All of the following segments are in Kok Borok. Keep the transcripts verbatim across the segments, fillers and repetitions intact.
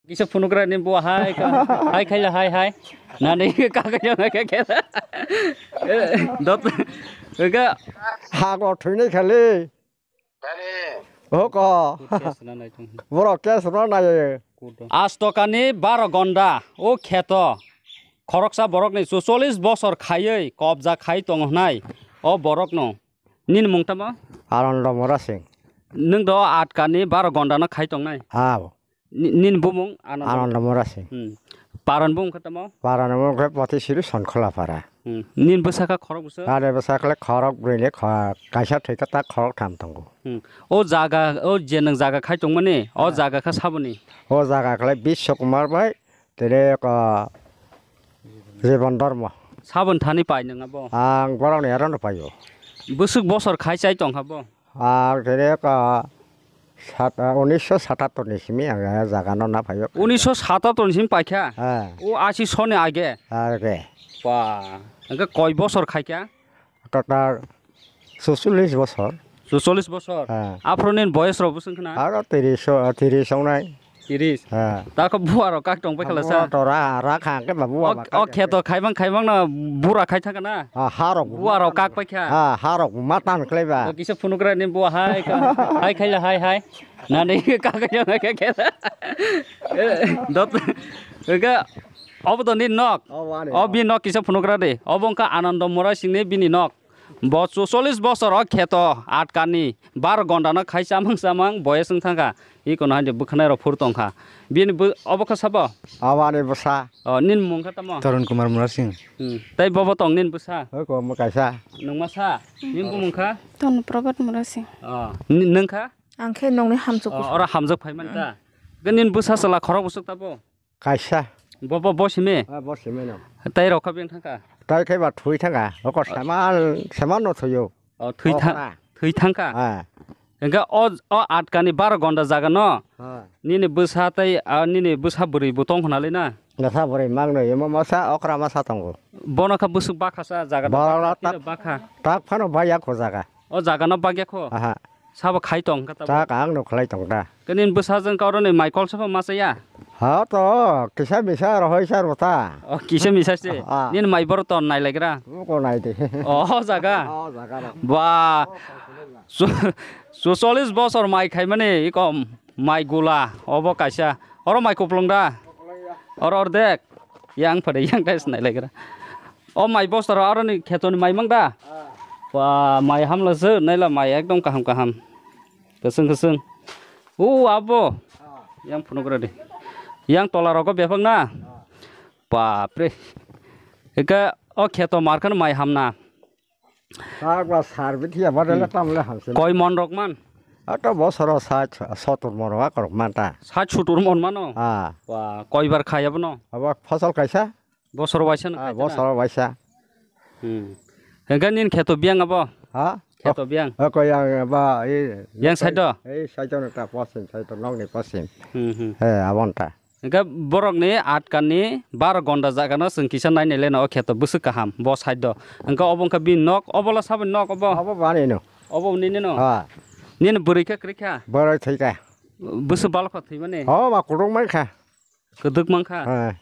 Kisa phunukra ni bo hai ka, hai khaila hai hai. Nani ka ka jang ka ka. Dot ka. Hago thwinai khali. Oko. Borok case rwna nai. Asto kani baro gonda o kheto. Khoroksa borokni chuchollis bosor khaiwi kobja khai tongo hnai o borokno. Nini mung tamo? Anando Mora Singh. Nwng do atkani baro gonda no khai tongnai? Abo. Ni-, nini bumung Anando? Anando Mora Singh. Hmm. Paran bumung khe tamo? Paran bumung khe Poti Siri Sonkhola Para. Hmm. Nini bwsakha khorok bwswk? Ani bwsakhle khorok bwrwi ni kho-, kaisa thwikha ta khorok tham tongo. Hmm. O jaga, o je nwng jaga khai tongmani, o jaga kha saboni? O jaga khlai Biswa Kumar bai Tini ko Jibon Dharma. Sabon thani pai nang abo? Ang borok ni aro no paio. Bwswk bosor khai chai tong habo? Ang tini ko sat-, unisho satattor ni simi ang jaga no na paio. Unisho satattor ni simi paikha? Ha. O asi soni age? Age. Ba, hwnkhe koi bosor khaikha? Total suchollis bosor. Suchollis bosor? Ha. Aphuru nini boyes rok bwswng khna? Aro tiris o, tiris wngnai. Tiris? Ha. Ta kho bua rok kak tong pai khala sa? Bua to ra, ra kha khe ba bua ba kak. O kheto khaimang khaimang no bura khai thang na? Ha, ha rok. Bua rok kak pai kha? Ha, ha rok ma tan khlai ba. Kisa phunukra ni bua hai kha. Hai khaila hai hai. Nani kak kha kha kha. Dot. Ga Obo to nini nok? Obo ani nok. O bini nok kisa phunukra de. Obo wngkha Anando Mora Singh ni bini nok. Bo chuchollis bosor o kheto atkani bar gonda no khai chamang chamang boyes wng thangkha. Iko no hai de bwkhanai rok phur tongkha. Bini bw-, obo kha sabo? Obo ani bwsa. O, nini mung kha tamo? Tarun Kumar Mora Singh. Hmm. Tei bobo tong nini bwsa? Oi ko mo kaisa. Nwng masa? Nini bumung kha? Ton Prabhat Mora Singh. O, ni-, nwng kha? Ang khe nongni hamchuk. O, oro hamjak phai man ta. Ke nini bwsa chwla khorok bwswk tabo? Kaisa. Bo, bo, bo simi? Ah, bo simi no. Tai rok kha beng thangkha? Tai khe ba thui thangkha. Oko seman, seman no thuyo. O, thui thang, okra. Thui thangkha? Ah. Engkha o, o atkani baro gonda jaga no. Ah. Nini bwsa tai, ah, nini bwsa bwrwi bo tong khna le na? Bwsa bwrwi mang no, imo masa okra masa tongo. Bono kha bwswk bakha sa jaga. Bono tak, bakha. Tak phano baya kho jaga. O jaga no bagya kho? Aha. Sabo khai tong kha tabo? Tak ang no khlai tong ta. Ke nini bwsa jang kau roni mai kol sabo ma chaya? Ha to, kisa misa rohoi sa rota. O, kisa misa se. Ah. Nini mai bor ton nai legra. Ko nai de. O, jaga. O, jaga ro. Ba. Su-, suchollis bosor mai khai mani ikom mai gula obo kaisa. Oro mai kuplung da. Oro ordek. Yang pada yang tais nai legra. O mai bostor aro ni kheto ni mai mang da? Ah. Ba, mai hamla se, naila mai ekdom kaham kaham. Kwswng kwswng. O abo. Ah. Yang phunuk rw di. Yang tola rogo bebak na? Ah. Bap re. Eka o kheto markhan mai hamna. Sak ba sar bi thiya ba dele tam le hamse. Koi mon rok man? Ato bosoro sat sotur mon rok man ta. Sat sotur mon mano? Ah. Ba, koi bar khai abono? Abo fasal kaisa? Bosor waisa no. Ah, khai ta na? Bosor waisa. Hmm. Hengkhe nini kheto biyang abo? Ha? Kheto biyang. Oko yang ba, eh, yang side o? Eh, side o ta posim, side o nokni posim. Hmm, hmm. Eh, abon ta. Hengkhe borok ni atkani bar gonda jaga no chwng kisa nai nai le no o kheto bwswk kaham bo side o. Hengkhe obo wngkha bini nok, obo la saboni nok obo? Obo bani no. Obo nini no? Ha. Nini bwrwi khe kwrwi kha? Bwrwi thwi kha. Bwswk balokho thwimani? Oh, ma kuduk mai kha. Kwdwk mankha? Hai.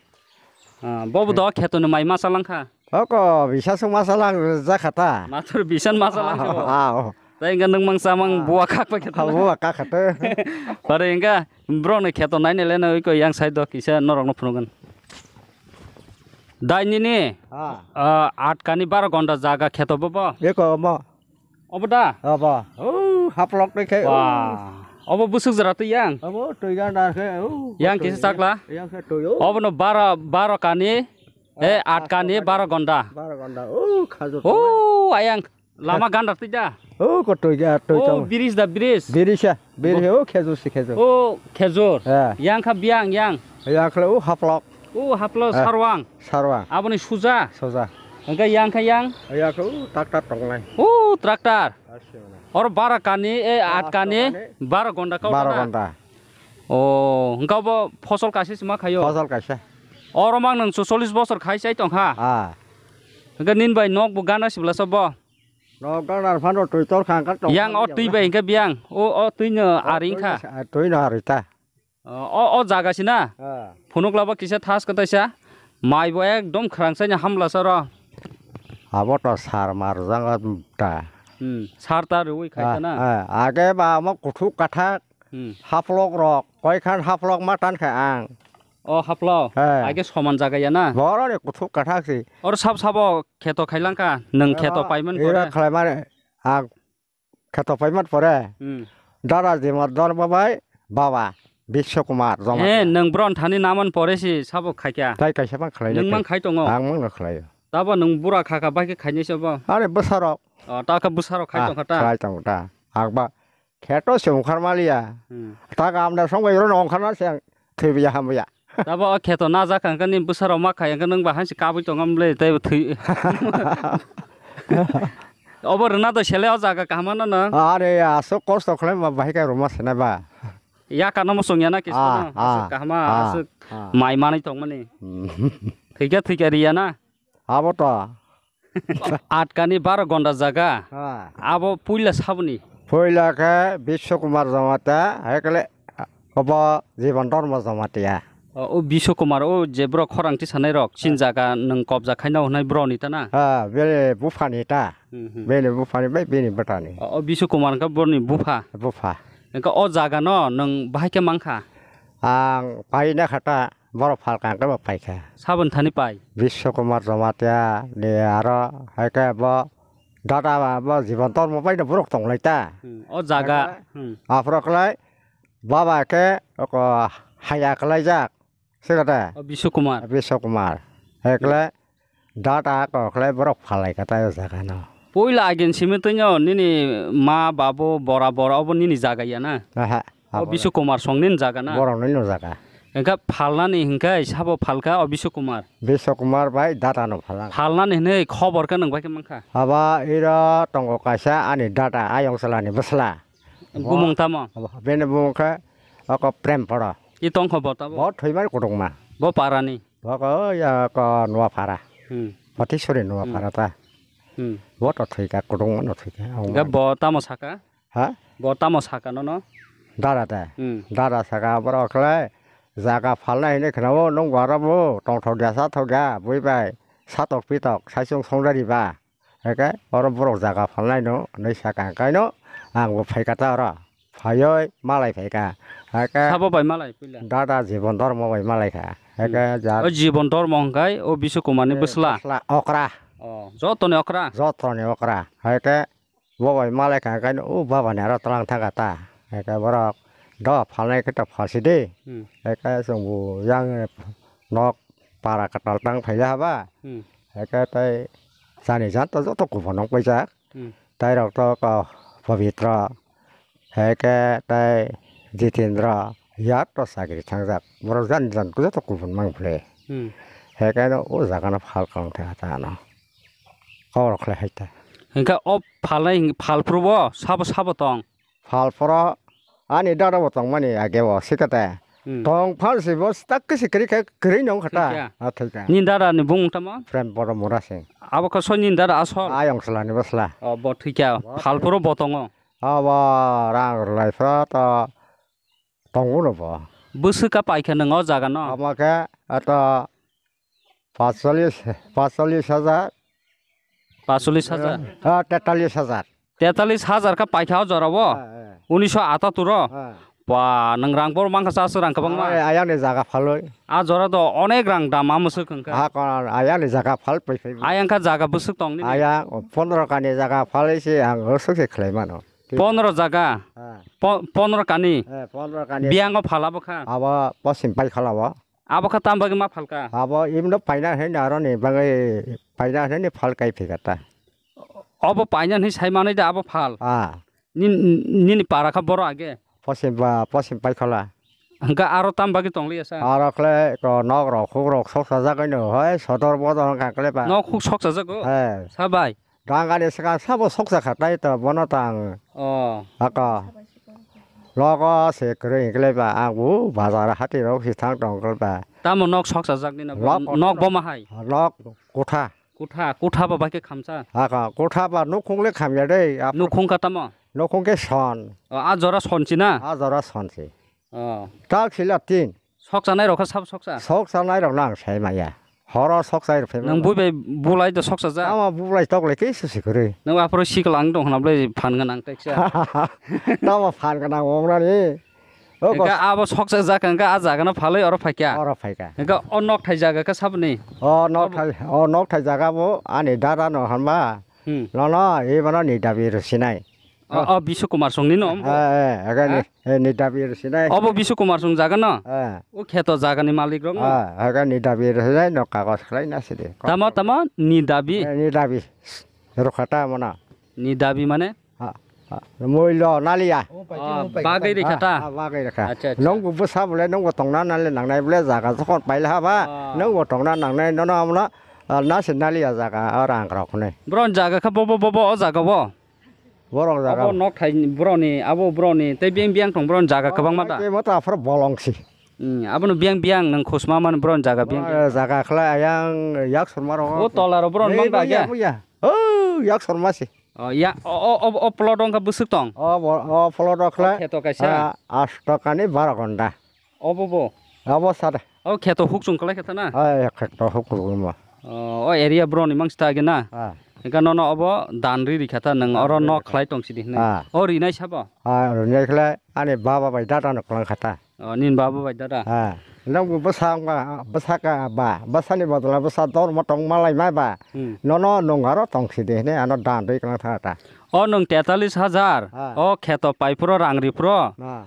Ah, bobo do kheto ni mai masa langkha? Oko bisa sung masa lang jakha ta. Matur bisa masa langkha bo? Ah, oh. Tai hingga nwng mang samang buwa kak pa kheto. Ah, buwa kak khato. Pare hingga bro ni kheto nai nele no iko yang side do kisa norok no phunukgwn. Dai nini, ah, ah, atkani baro gonda jaga kheto bobo? Eko mo. Obo da? Obo. Oh, haplok ni khe. Wah. Obo bwswk jora twi yang? Obo twi ganda khe. Oh, yang kisa chakla? Yang khe twi. Obo no baro, baro kani, eh, atkani baro gonda. Baro gonda. Oh, khajur. Oh, ayang lama ganda twi da? Oh, ko twi ga, twi. Oh, bridge da, bridge. Bridge ya. Bridge, oh, khejur si khejur. Oh, khejur. Eh. Yang kha biang yang. Yang khle, oh, haplok. O haplo sarwang. Sarwang. Aboni suja. Suja. Hingke yang khe yang. Yang khe o tractor tongnai. O tractor. Oro bara kani, e, at kani, bara gonda kau. Bara gonda. O, hingke bo fosol kaisa se ma khaio. Fosol kaisa. Oro mang nang chollish bosor khai chai tong kha. Ah. Hingke nin bai nok bo gana sibla sobo. Nok gana phano twi tor kha, hingke tong. Yang o twi bai hingke biang. O, o twi no ari kha. Twi no ari ta. O, o, o jaga si na? Ah. Phunukla bo kisa thas kwtaisa. Mai bo ekdom khwrangsaini hamlasa ro. Abo to sar mar janga ta. Hmm, sar ta rwi khai ta na? Ah, ah. Age ba amo kuthuk kathak. Hmm. Haplok rok, koi khan haplok ma tan kha ang. O haplok? He. Age soman jaga ya na? Borok ni kuthuk kathak si. Or sab sabo kheto khailang kha, nwng kheto paiman pore. Ira khlai mare, ang kheto paiman pore. Hmm. Dada Jimon Dormo bai baba Biswa Kumar Jamatia. He, nwng bron thani naman pore si sabo khai kha. Tai kaisa mang khlai. Nwng mang khai tongo. Ang mang khlai. Tabo nwng bura kha kha bai khe khainai se bo. Are bwsarok. O, ta khe bwsarok khai tong kha ta. Khlai tong ta. Ang ba Kheto se ongkhar maliya. Hmm. Ta gamda song bai ro ongkhar na se ang thwi biya ham biya. Tabo o kheto na jak ang kani bwsarok ma khai ang nwng ba hansi kabui tong am le tei thwi. Obo rwna do sele o jaga kaham no no. Are aswk kosto khlai ma bahai kai rwma sene ba. Ya kano mo songya na kisu ah, no. Aswk ah, kahama ah, aswk ah. Mai manwi tong mani. Hmm. Thwikya thwikya riya na. Abo to. Atkani baro gonda jaga. Ha. Abo puila saboni. Puila khe Biswa Kumar Jamatia, hai kale obo Jibon Dormo Jamatia. O, o Biswa Kumar, o je borok khorang tisanai rok, sin jaga nwng kobja khaina hwnai borok ni ta na? Ha, bini bupha ni ta. Hmm, hmm. Bini bupha ni bai bini bwta ni. O, o Biswa Kumar wngkha borok ni bupha. Bupha. Wngkha o jaga no nwng bahai khe mankha? Ang pai na kha ta. Borok phalka hwnkhe bo phaikha. Saboni thani pai? Biswa Kumar Jamatia ni aro hai khe bo dada ba bo Jibon Dormo bai no borok tong lai ta. Hmm, o jaga, hai khe hmm. Aphuru khlai baba khe oko haya khlai jak. Sika da? O Biswa Kumar. Biswa Kumar. Hai khlai dada ko khlai borok phalai kha ta o jaga no. Puila agin simi twi no nini ma babu bora bora obo nini jaga ya na? Aha. O Biswa Kumar song nini jaga na? Borok nini jaga. Engkha phalnani hinkhe sabo phalkha o Biswa Kumar. Biswa Kumar bai dada no phalnani. Phalnani hinwi khobor khe nwng bai khe mankha. Aba iro tongo kaisa ani dada ayong salani bwsla. Bumung tamo? Abo, bini bumung khe oko Prem Poro. I tongkho bo tabo? Bo thwimani kudukma. Bo parani? Bo ko ya ko Nuapara. Hmm. Patisori Nuapara ta. Hmm. Bo to thwika kudukma no thwika. Ga bo tamo saka? Ha? Bo tamo saka nono? Dada de. Hmm. Dada saka borok khlai jaga phalnai hinwi khwnao nwng bo aro bo tongthok ya sathok ya bui bai satok pitok saichung songdari ba. Heke oro borok jaga phalnai no hinwi saka hwnkhe no ang bo phaika ta oro. Phaioi malai phaika. Heke sabo bai malai puila? Dada Jibon Dormo bai malai kha. Heke hmm. Ja o Jibon Dormo hwnkhe o Biswa Kumar ni bwsla? Bwsla okra. O, jotoni okra? Jotoni okra. Heke Bo bai malai kha, khaino o baba ni aro tlang thang kha ta. Eke borok do phalnai khe to phalsi de. Hmm. Eke chwng bo yang nok para kwtal tang phai ya ba. Hmm. Eke tai chani jan to joto kubun nong paijak. Hmm. Tai rok to ko Pabitra. Eke tai Jitendra ya to chakri thangjak. Borok jan jan joto kubun mang phai. Hmm. Eke no o jaga no phal kong thang ta ano. Kok rok khlai hai ta. Hinkhe o phalnai hing-, phalphuru bo sabo sabo tong? Phalphuru ani dada bo tongmani age bo sikate. Hmm. Tong phal si bo tak kisi kwrwi khe kwrwi nong kha ta. Thwikha. A thwikha. Nini dada ni bumung tamo? Prem Poro Mura Singh. Abo khe soi nini dada asol? Ayong sla ni bwsla. O bo thwikha. Bo phalphuru bo tongo? Abo rang rwlai phuru to tongo no bo. Bwswk ka paikha nwng o jaga no? Amo khe ato paanchchollish, paanchchollish hajar. Paanchchollish hajar? Ah, tetallish hajar. Tetallish hajar ka paikha o jora o? Ah, ah. Unisho atatur o? Ah. Ba, nwng rang bor mangkha chaswk rang kwbangma? Ah, ayang ni jaga phalwi. A jora do onek rang dam a mwswk wngkha. Ah, kon ayang ni jaga phal pai phai. Ayang kha jaga bwswk tong nini? Ayang pondro kani jaga phalwi se ang swk se khlai mano. Pondro jaga? Ah. Po-, pondro kani? Eh, pondro kani. Biyango phala bwkha? Abo posim pai khala o. Abo khe tam bagwi ma phalka? Abo imno paina hinwi aroni bagwi paina hinwi phal kai phika ta. Obo paina hinwi sai manwi da abo phal? Ah. Nin-, nini para kha boro age? Posim ba, posim paikhola. Hwnkhe aro tam bagwi tong liya sa? Aro khle ko nok rok, huk rok sok sajagwi no, hoi sodor bodor wngkha khle ba. Nok huk sok sajago? He. Sabai. Dangani swkang sabo soksa kha tai to bono tang. Oh. Aka. Logo se kwrwi hinklai ba ang bo bazar hati rok si thang tong kal ba. Tamo nok soksa jak nina bo? Nok nok bo ma hai? Nok kotha. Kotha, kotha ba bai khe khamsa? Aka, kotha ba nukhung le khamya dei. Nukhung ka tamo? Nukhung khe son. Oh, a jora son si na? A jora son si. Oh. Tak sila tin. Sok chanai rok kha sabo sok cha? Sok chanai rok no ang sai maya. Horo sok chai rok phai maya. Nang bui bai bulai do sok cha ja? Ama bulai tok lai kisa si kwrwi. Nang aphuru sikla ang tong hwnna bwlai phan gwnang teksa. Tamo phan gwnang wng rani. O kos- Hingke abo sok cha jak hingke a jaga no phalwi oro phaikha. Oro phaikha. Hingke o nok thai jaga khe saboni? O nok thai, o nok thai jaga bo ani dada no hanba. Hmm. Nono, ebono ni dabi rw sinai. O, o Biswa Kumar Song ni no? Eh, eh, aga ni, eh, ni dabi rw sinai. Obo Biswa Kumar Song jaga no? Eh. O kheto jaga ni malik rok no? Eh, aga ni dabi rw sinai no kagos khlai na sidi. Tamo, tamo, ni dabi? Eh, ni dabi. Rwkha ta mona. Ni dabi mane? Ha, ha. Moilo naliya. O, bagwi rikha ta? Ha, ha, bagwi rikha. Acha, acha. Nungbo bwsa bole, nungbo tongna nali nangnai bole, jaga jokhon paila haba, ah, nungbo tongna nangnai, nono amno, ah, nasi naliya jaga, o rang rok hwnwi. Bron jaga kha bobo, bobo, o jaga bo? Borok jaga. Abo nok thai boroni, abo boroni, tei biyang biyang tong boroni jaga kwbangma da. Tei moto aphuru bolong si. Hmm, abono biyang biyang nang khusma man boroni jaga biyang biyang. Borok jaga khlai ayang yak sorma rok. O tola ro boroni man ba ya? Buya. O yak sorma si. O ya, o, o, o, o plot wngkha bwswk tong? O bo, o plot o khlai. Kheto kaisa. Ah, asto kani baro gonda. Obo bo? Abo sada. O kheto hukchung kwlai khe thana? Ai, kheto hukchung ma. O, o area boroni mangsta agi na? Ah. Eka nono obo dan ri rikha ta nang oro nok khlai tong sidi hinwi. Ah. O rinai sabo? Ah, rinai khlai ani baba bai dada no kwlang kha ta. O, nini baba bai dada? Ah. Nang bo bwsa wngma, bwsa ka ba, bwsani bodol bwsa dor mo tong malai ma ba. Hmm. Nono nung aro tong sidi hinwi ano dan ri kwlang tha ta. O nung tetalis hajar, ah, o kheto pai phuro rang ri phuro. Ah.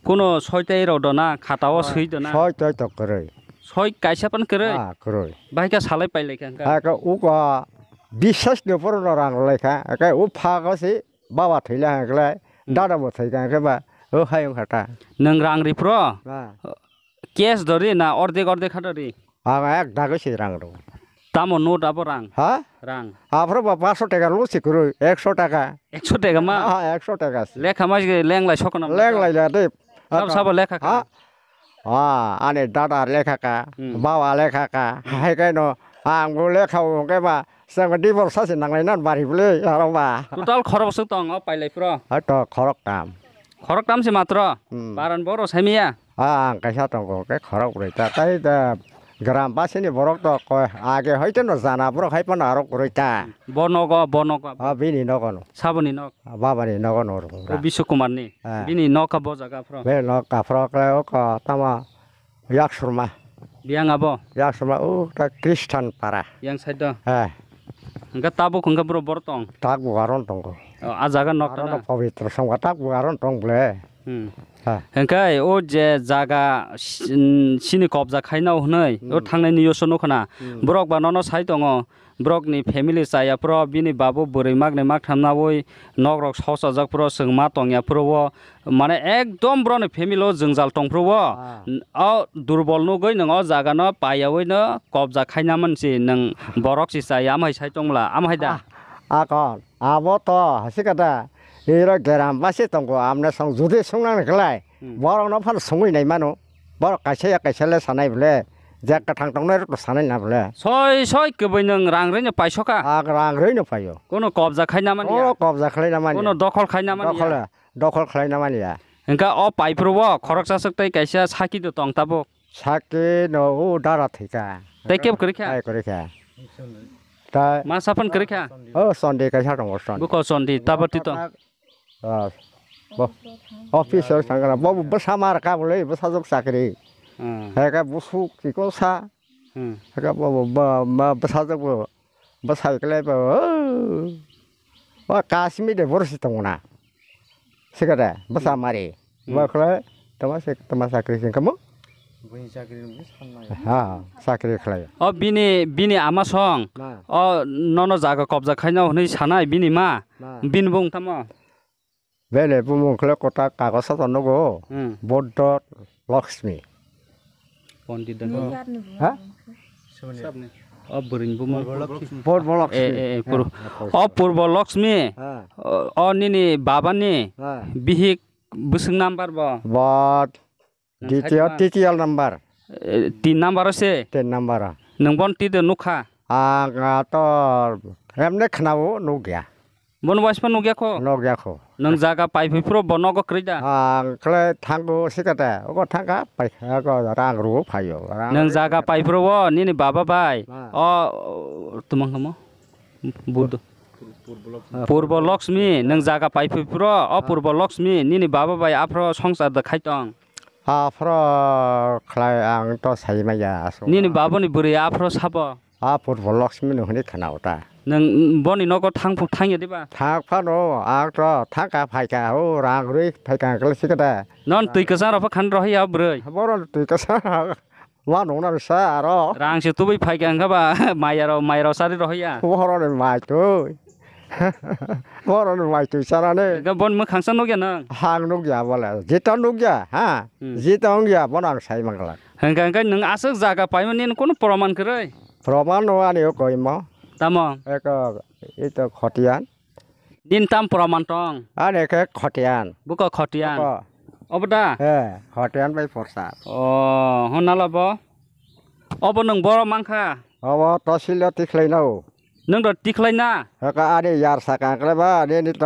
Kuno soi tei rok dona, khata o soi dona. Soi tei tok kwrwi. Soi kaisa pan kwrwi? Ah, kwrwi. Bahai khe salai pai lai kha wngkha. Hakhe uko bisas ni phuru no rang rw lai kha. Hakhe u pha ko si baba thwi lai kha khlai, hmm, dada bo thwi kha khe ba, o hai wng kha ta. Nwng rang ri phuro? Ah. Cash do ri na ordek ordek kha do ri? Ang ek dagi se rang rw. Tamo note abo rang? Ha? Rang. Aphuru ba paanso taka lo se kwrwi, ekso taka. Ekso taka ma? Ah, ekso taka se. Lekha ma se lenglai sokna ma? Lenglai la de. Sabo sabo lekha kha? Ha? Ah, ani dada lekha kha, hmm, bawa lekha kha. Hmm. Hai khe no ang bo lekha o hwnkhe ba, chwng divorce sa se nanglai nan bari bwle, aro ba. Total khorok bwswk tong o pailai phuro? Hai to khorok tam. Khorok tam se matro? Hmm. Baran boro sai maya? Ah, ang kaisa tongo, khe khorok brwi ta. Tai da gram basini borok to koi, age hoite no jana borok hai phano aro kwrwi ta. Bo nogo, bo nogo. Ah, bini nogo no. Saboni nok? Ah, babani nogo no rwng. O ra. Biswa Kumar ni? Ah. Bini nok abo jaga phro? Be nok aphro khe o ko tamo yak surma. Biyang abo? Yak surma o ta Kristan para. Yang side do? Eh. Hingke tabuk hingke bro bor tong? Tak bo aron tongo. O, a jaga nok tana? Aron pabitro songkha tak bo aron tong ble. Hmm. Ha. Hingke o je jaga si-, sini kobja khaina hwnwi, o hmm, thangnai ni yoso nukho na. Hmm. Borok ba nono sai tongo. Borok ni family chaya phro bini babu bwrwi mak ni mak tham nawi nok rok sok chajak phro chwng ma tongya phro o mane ekdom borok ni family o jwngjal tong phro o. Ah. O durbol nugwi nwng o jaga no paiyaui no kobja khaina man si nwng borok si chaya amhai sai tong bwla amhai da. Ah, akon. Abo to, hasikata, iro geram basi tongo, amne song judi sungnang khlai, hmm, borok no phano sungwi nai mano, borok kaisa ya kaisa le sanai bole, je kwthang tongnai rok to sanai na bole. Soi, soi, kwbwi nwng rang rwino paisoka? Ah, rang rwino paio. Kono kobja khaina mani ya? Kono kobja khlaina mani ya. Kono dokhol khaina mani ya? Dokhol, dokhol khlaina mani ya. Hingka o paiphuru o khoroksa swk tei kaisa saki do tong tabuk. Saki no o dara thwika. Tei kebo kwrwi kha? Ai kwrwi kha. Tai ma sapan kwrwi kha? O Sunday kaisa tongo Sunday. Buko Sunday, tabati to. Ah, bo, office o thangkha, bo, bo bwsa mar ka bwle, bwsajwk chakri. Hmm. Heka busuk chikon sa. Hmm. Heka bo, bo, bo, ma bwsajwk bo, bwsai kle bo, o, o Kashmir de borsi tongna. Sikada, bwsa mari. Hmm. Bo khle, tama se, tama chakri sing kamo? Buini chakri ni sanai. Ha, chakri khlai. O bini, bini ama song. Ma. O nono jaga kobja khaina hwnwi sanai bini ma. Ma. Bini bung tamo? Bele bumung khle kota kagosa to nugo. Hmm. Boddo Lakshmi. Pondit da. Ha? Sabni. O bwrwini bumung. Purbo Lakshmi. Purbo Lakshmi. Eh, eh, eh, Pur-, ha, ha, o Purbo Lakshmi. Ha. O, o nini babani, ha, bihik bwswk number bo? Bo Nang ditiyo, side ma? Titiyo number. Eh, tin number o se? Tin number o. Nwng bon tide nukha? Ang, ah, to emne khwnao nukya. Bono waisma nukya kho? Nukya kho. Nwng jaga pai phai phuru bo nogo kwrwi da? Ang khlai thango sikata. Ogo thangka pai, ogo rang rwo phaio. Rang Nwng rwi jaga phaio. Pai phuru o nini baba bai. Ah. O, o, tumang kamo? Buddho. Purbo Lakshmi, nwng jaga pai phai phuru o Purbo Lakshmi, nini baba bai aphro songsar da khai tong. Aphro khlai ang to sai maya aswk. Nini baboni bwrwi aphro sabo. A Purbo Lakshmi no hwnwi khna o ta. Nwng boni nogo thang phu-, thangya diba? Thang phano, ang to thangka phaika, o rang rwi phaika ang kle sikata. Non twi kwchang rok pha khan rohya bwrwi. Boron twi kwchang rok ma nungna rwsa aro. Rang se tubui phaika hwnkha ba, maya rok, maya rok sari rohya. Boron mai twi. Boron mai twi sanani. Ga bon mwkhang sa nukya nang? Hang nukya bole. Jita nukya, ha? Hmm. Jita ongya, bono ang sai mangla. Hwnkha hwnkhe nwng aswk jaga paimani nini kunu proman kwrwi? Proman no ani o koimo. Tamo? Eko, ito khotian. Din tam proman tong? Ani khe khotian. Buko khotian. Buko. Obo da? He, khotian bai porsa. O, honna labo. Obo nwng boro mankha? Obo to silo tikhlai no. Nwng do tikhlai na? Haka ani yar saka kle ba, ani ni to.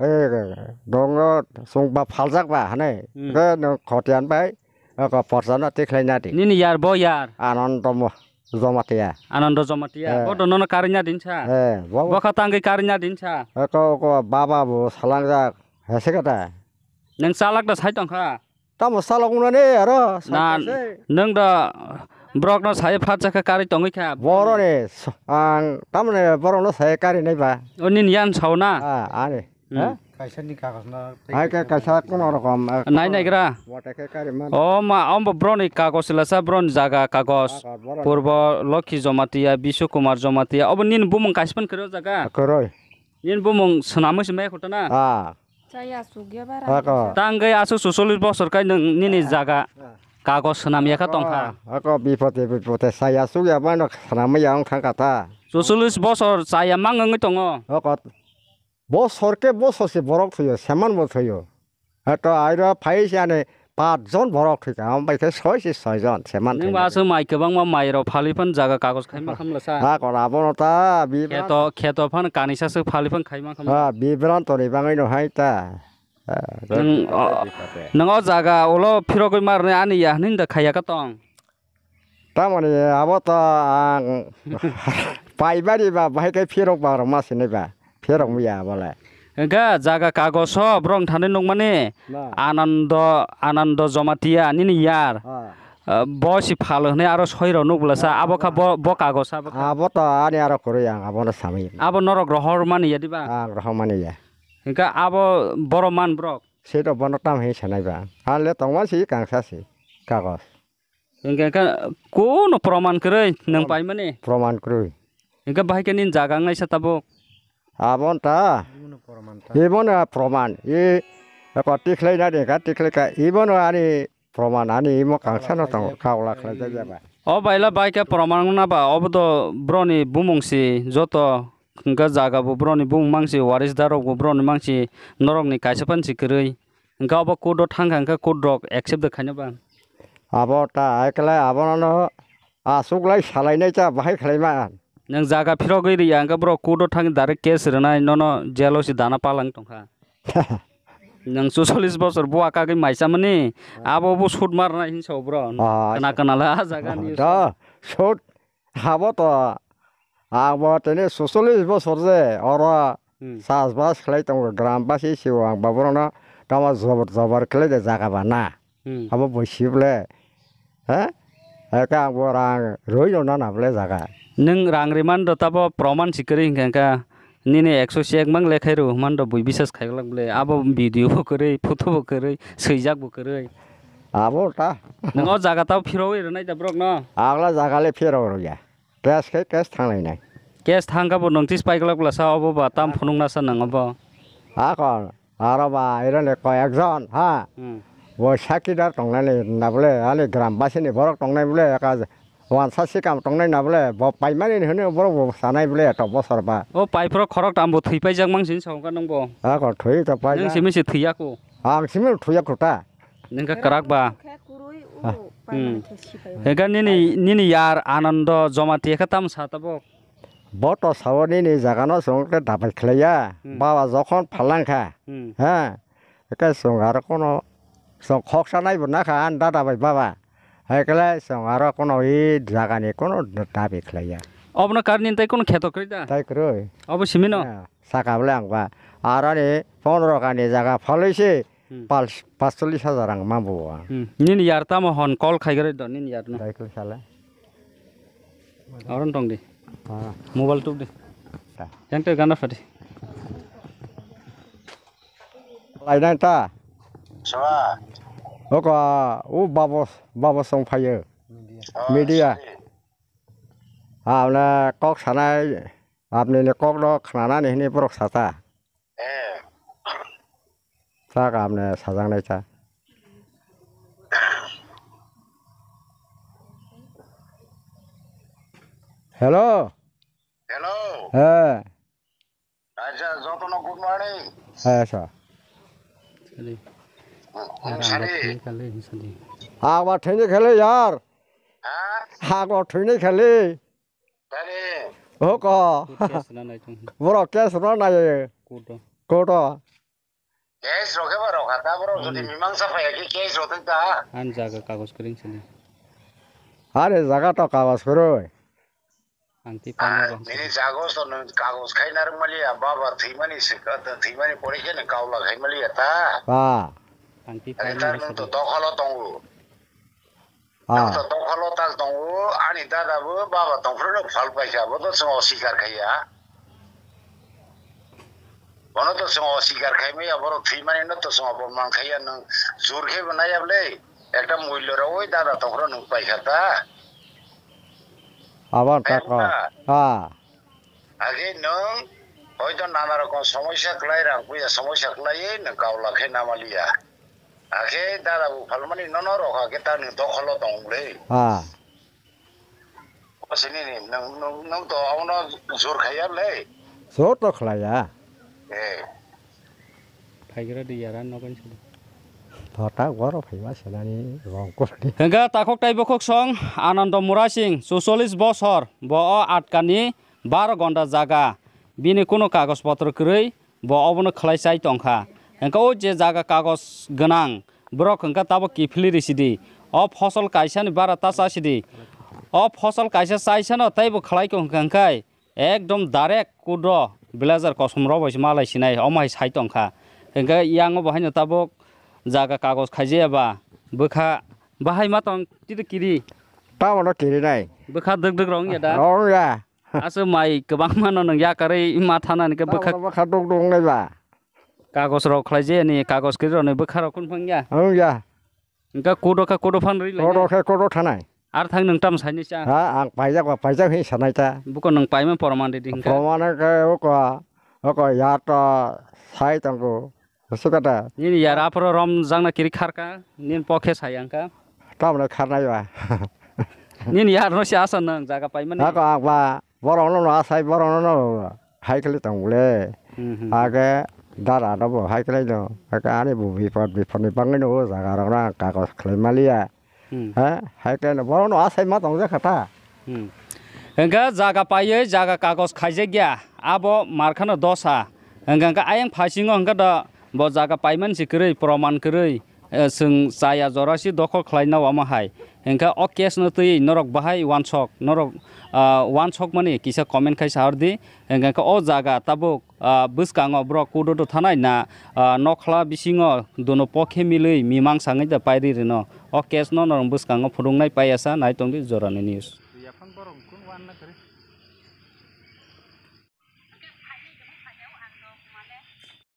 Eh, dong no sung ba phaljak ba, hane. Hmm. Ke no khotian bai. Oko porsa no tikhlai na di. Nini yar bo yar. Anando mo, Jomatia. Anando Jomatia. Eh. Bo do nono karina din sa. Eh, bo. Bo kha tangwi karina din sa. Oko, oko baba bo salangjak. Hese kata. Nwng salak da sai tong kha. Tamo salak unani aro. Na, nwng da borok no sai phat jakha karwi tongwi kha. Boro ni, ang tamne borok no sai kari nai ba. O nini yan sao na? Ah, ani. Hmm. Ha? Kaisa ni kagos no. Hai ke kaisa kono rokom, eh, nai nai gra. Wate ke kari man. O ma, ombo broni kagos lasa, broni jaga kagos. Kagos, broni. Purbo Lokhi Jomatia, Bishu Kumar Jomatia. Obo nini bumung kaisa pan kero jaga. Koroi. Nini bumung swnamwi se maya khutana. Ah. Chaya sugya bara. Ako. Tangwi asu susulis bosor kai nwng nini jaga. Ah. Kagos swnam yakha tongkha. Ako bipote bipote saya sugya mano swnamwi ya wng thangkha ta. Susulis bosor chaya mang wngwi tongo. Ako. Bosor ke bosor se borok thwiyo, seman bo thwiyo. Hato airo phai se ani paat jon borok thwikha, am bai khe soi se soi jon, seman thwikha. Nwng ba aswk mai kwbangma mai rok phali phan jaga kagoj khaima khamla sa. Ha kora bono ta, bibran. Kheto, kheto phan kanisa swk phali phan khaima khamla. Ha, bibran toni bangwi no hai ta. Ha, nwng o, nwng o jaga ulo phirogwi marni ani ya hwnwi da khaiya ka tong. Tamoni abo to ang paibari ba bahai khe phirok ba rok ma sinai ba, phirok muya bole. Hwnkhe jaga kagoso borok thani nukmani. Na. Anando, Anando Jomatia nini yar. Ah. Ah, bo si phal hwnwi aro soi rok nuk bwlasa, abo kha bo, bo kagosa bo kha. Abo to ani aro kwrwi ang abono samwi. Abo norok rohor mani ya diba? Ang rohor mani ya. Hwnkhe abo boro man borok. Seto bono tam hwnwi sanai ba. Hale tongma si kangsa si kagos. Hwnkhe khe kuno proman kwrwi nwng paimani? Proman kwrwi. Hwnkhe bahai khe nini jaga wngnaisa tabuk? Abon ta? Ibono proman ta. Ibono proman. I eko tikhlai na de kha, tikhlai kha. Ibono ani proman ani imo kangsa no tongo, kaula khlai jak ya ba. O baila bai khe proman wngna ba, obo do broni bumung si joto hwnkhe jaga bo broni bumung mang si, warisdar rok bo broni mang si, norok ni kaisa phan si kwrwi. Hwnkhe obo court o thang kha, hwnkhe court rok accept de khaina ba? Abo ta, hai khe lai abono no aswk lai salainai cha bahai khlai ma. Nwng jaga phirogwi riya, hwnkhe borok court o thangwi direct case rwnai, nono jail o se dana palang tongkha. Nwng chuchollis bosor bua kagwi mai chamani, abo bo shoot marnai hinsa bro. Ah, khna khna la ah jaga ni. Da, shoot. Abo to, abo tini suchollis bosor je, oro Hmm. Chas bas khlai tongo, gram basi sibo ang baborokno tamo jobor jobor khlai de jaga ba na. Hmm. Abo bo si ble, ha? Eka ang bo rang roi no nana ble jaga. Nwng rang ri man do tabo proman si kwrwi hwnkhe hwnkhe nini ekso si ek mang lekhai rw man do bui bisas khai glak ble. Abo video bo kwrwi, photo bo kwrwi, swijak bo kwrwi. Abo ta. Nwng o jaga tabo phirogwi rwnai da borokno? Agla jaga le phirogwi rwya. Case khe case thanglainai. Case thangkha bo notice paiglak bwlasa obo ba tam phunukna sa nang obo. Hakon, aro ba ironi koyekjon, ha? Hmm. Bo sakidar tongnani na bole, ani gram basini borok tongnai bole, eka wansa sikam tongnai na bole, bo paimani hwnwi borok bo sanai bole, eto bosor ba. O paiphro khorok tambo thwi paijak mang sini sa wngkha nang bo. Hakon, thwi to paijak. Nang simi se thwiya kho. Ang simi thwiya kho ta. Nang kha kwrak ba. Khe kwrwi o Hmm. paimani khe sipai. Ega nini, nini yar Anando Jamatia khe tamo sa tabok? Bo to sao nini jagano chwng khe dabai khlaiya. Hmm. Baba jokhon phalangkha. Hmm. Ha? Khe chwng aro kono chwng khoksa naibo nakha ani dada bai baba. Hai khe chwng aro kono i jagani kono dabi khlaiya. Obono karni tei kono kheto kwrwi da? Tai kwrwi. Obo simi no? Ha, saka bole ang ba. Aroni pondro kani jaga phalwi se Hmm. pal-, panchollis hajar ang mambo. Hmm. Nini yar tamo hwn call khai gari do nini yar no? Tai kwrwi sale. Oron tong di. Ah. Mobile tuk di. Ta. Yang te gana phadi. Lainai ta. Swa. Oko, u babo, babo song phayo. Oh, Media. Sorry. Amne kok sanai, apni ni kok no khnanani hini borok sata. Eh. Chak amne sajaknai cha. Hello. Hello. He. Acha, jotono good morning. He, sir. Sadi. Hmm, Ara sadi. Ang thwini khali, sadi. Ang ba thwini khali yar. Ha? Ang ba thwini khali. Tani. Hoko. Court case na nai tong. Borok case no nai. Court o. Court o. Case rok khe ba rok kha ta borok jodi Hmm. mimangsa phai khe case rok thang ta. Ani jaga kagoj kwrwi sini. Ani jaga to kagoj kwrwi. Ang ti Ah, paina bang nini sini. Jaga to nung kagoj khai narwk mali ya baba thwimani se thwimani pore khe nung kaula khai mali ya ta. Ah. Ang ti Ani paina tar bang nung to sini. Dokhalo tongo. Ah. Nokta dokhalo tak tongo, ani dada bo baba tongphuru no phal paikha, bo to chwng osikar khaiya. Bono to chwng osikar khaimaya, borok thwimani no to chwng oporman khaiya, nwng jur khe bo naiya bwle, ekta mullo rogwi dada tongphuru nwng paikha ta. Abo ta ko. Khaimkha. Ah. Age nwng hoito nana rokom somosya kwlai, rang puya somosya kwlaiwi nwng kaula khe namaliya. Akhe dada bo phalmani nono rokha khe ta nwng dokholo tong le. Ah. Bosini ni nwng, nwng, nwng to abono jor khaiya le. Jor to khlaiya. Eh. Phaigra di yara nogon sidi. Thota goro phaiba senani rong kurdi. Hingga takhok tai bokhok song Anando Murasing, chuchollis bosor, bo o atkani baro gonda jaga. Bini kuno kagoj potro kwrwi, bo obono khlai chai tongkha. Hingke o je jaga kagoj gwnang, borok hingke tabok kiphilwi risidi. O phosol kaisani bara ta chasidi. O phosol kaisa chaisano teibo khlaiko hingka hingkai ekdom direct kudro villager kosom rok bai se malai sinai omo hai sai tongkha. Hingke yango bo haino tabok jaga kagoj khaijaya ba bwkha bahai ma tong tito kiri. Tamono kirinai. Bwkha dwk dwk rok wngya da? Wngya. Aswk mai kwbangma no nwng yakarwi ma thana hwnkhe bwkha. Tabok bwkha duk duk wngnai ba. Kagoj rok khlai je ni, kagoj kwrwi rok ni bwkha rok kun phang ya. Wng ya. Hwnkhe kodo kha kodo phan rwi lai. Kodo khe kodo thanai. Ar thang nwng tam sai ni cha. Ha, ang paijak ba paijak hin sanai ta. Buko nwng paima proman ridi hwnkhe. Proman khe uko, uko ya to sai tongo. Aswk kata. Nini yar aphuru rom jakna kiri kharka, nini pokhe sayangka. Tamno kharnai ba. Nini yar no si asa nang jaga paimani. Ako ang ba borok no no asai borok no no hai kali tong le. Hmm, hmm. Age dara no bo hai kali no. Age ani bo bipod bipod ni bangwi no o jaga rok na kagos khlai maliya. Hmm. Ha? Hai khe no, borok no asai ma tong jakha ta. Hmm. Hingkhe jaga paiwi jaga kagos khaijakya, abo markhano dosa. Hingkhe, hingkhe ayang phasingo hingkhe do bo jaga paimani se kwrwi, proman kwrwi, eh, chwng chaya jora se dokhol khlaina omo hai. Hingkhe o case no twi norok bahai uansok, norok, ah, uansok mani kisa comment khai sa hor di. Hingkhe, hingkhe o jaga tabuk ah, bwskango borok kududu thanai na, ah, nokhla bisingo duno pokhe milwi mimang sangwi da pairi rino. O case no norok bwskango phunuknai paiya sa nai tongdi Jorani News.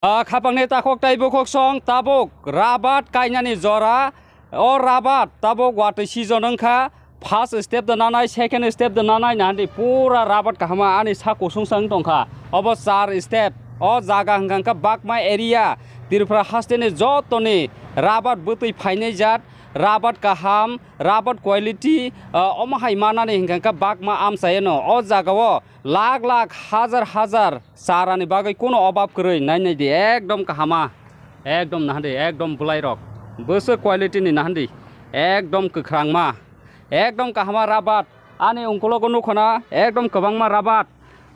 Ah, khapangni takhok tai bukhuk song tabuk rabat kainani jora. O rabat tabuk watwi season wngkha, first step de nanai, second step de nanai, nahandi pura rabat kahama ani sak kusung sa wng tongkha. Obo char step, o jaga hwnkha hwnkha Bakma area, Tripura hasteni jotoni rabat bwtwi phainai jat, rabat kaham, rabat quality, ah, omo hai manani hwnkha hwnkha Bakma amchaino. O jagao lakh lakh, hajar hajar charani bagwi kuno obab kwrwi, nai nai di, ekdom kahama, ekdom nahandi, ekdom bwlairok, bwswk quality ni nahandi, ekdom kwkhrangma, ekdom kahama rabat, ani ungkulogo nukhana, ekdom kwbangma rabat,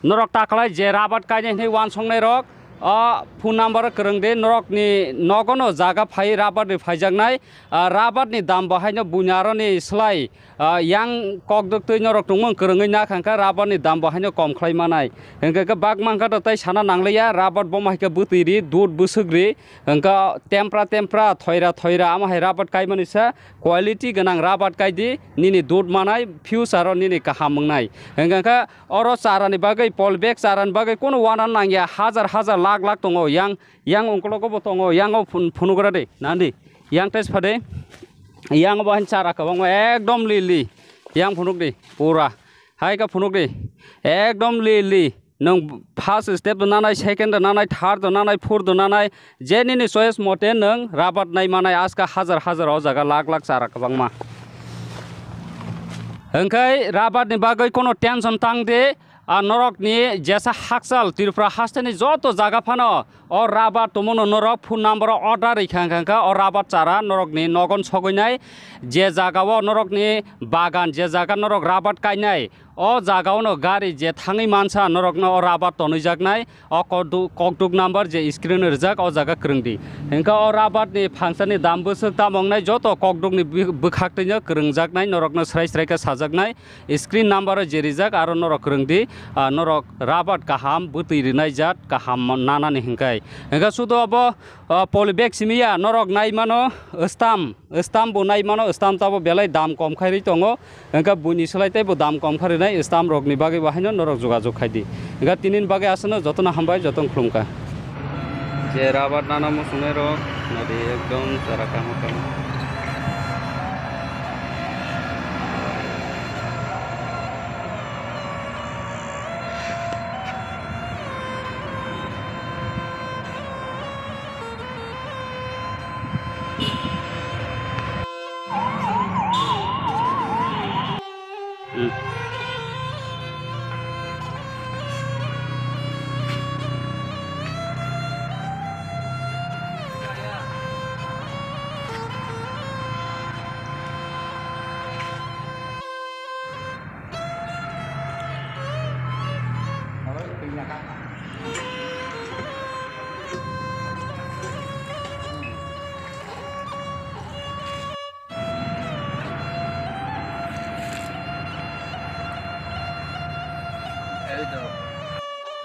Norok taklai je rabat kainai hinwi wansongnai rok, o phone number kwrwng di, norokni nogono jaga phai rabat ni phaijaknai, ah, rabat ni dam bo haino buini aroni slai, ah, yang kokdwk twi norok tongmung kwrwngwi na kha, hwnkhe rabat ni dam bo haino kom khlai manai. Hwnkhe khe bak mankha to tei sana nangliya, rabat bo ma hai khe bwtwi ri, dud bwswk ri, hwnkhe tempra tempra, thoira thoira, amo hai rabat kaimani sa quality gwnang rabat kai di, nini dud manai, future o nini kaham wngnai. Hwnkhe khe oro chara ni bagwi, polybag chara ni bagwi kono uanan nangya, hajar hajar lakh lakh tongo, yang, yang ungkologo bo tongo, yang o phun-, phunugra de, nandi, yang tei sade, yang bo hain chara kwbangma ekdom li li, yang phunuk di, pura, hai khe phunuk di, ekdom li li, nwng first step do nanai, second do nanai, third do nanai, fourth do nanai, je nini choice mote nwng rabat nai manai, aska hajar hajar o jaga lakh lakh chara kwbangma. Hwnkhe rabat ni bagwi kono tension tang di, a norok ni jesa hakchal Tripura haste ni joto jaga phano o rabat tongmano norok phone number o order rikha hwnkha hwnkha o rabat chara norok ni nogon sogwi nai, je jaga o norok ni bagan, je jaga norok rabat kainai, o jaga o no gari je thangwi mansa norok no o rabat tonwi jaknai. O kokduk, kokduk number je screen o rijak, o jaga kwrwng di. Hwnkhe o rabat ni phangsani dam bwswk tamo wngnai, joto kokduk ni bwi-, bwkhak twino kwrwngjaknai, norokno srai srai khe sajaknai. Screen number o je rijak, aro norok kwrwng di, ah, norok rabat kaham, bwtwi rinai jat kaham nanani hwnkhe. Hwnkhe sudo obo, ah, polybag simi ya, norok nai mano, stamp. Stamp bo nai mano, stamp tabo belai dam kom khai ri tongo, hwnkhe buini slai tei bo dam kom khai rinai stamp rok ni bagwi bo haino norok jogajog khai di. Hwnkhe tini ni bagwi aswkno jotono hambai, jotono khulumkha. Je rabat nana muchungnai rok, nadi ekdom chara kamo kamo.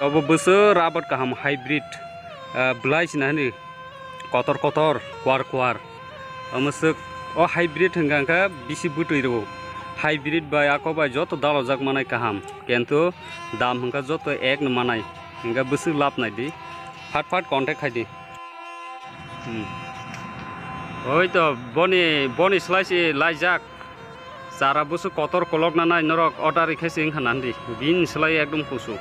Obo bwswk rabat kaham hybrid, ah, belai sina hwnwi kotor kotor, kuar kuar. Omo swk o hybrid hwnkha hwnkhe bisi bwtwi rwo. Hybrid bai ako bai joto dalojak manai kaham, kintu dam hwnkha joto ek no manai, hwnkhe bwswk lab nai di, phat phat contact khai di. Hmm. Oi to, boni, boni slai se laijak. Chara bwswk kotor kolok nanai norok order rikhe se wngkha nandi. Bini slai ekdom kusu.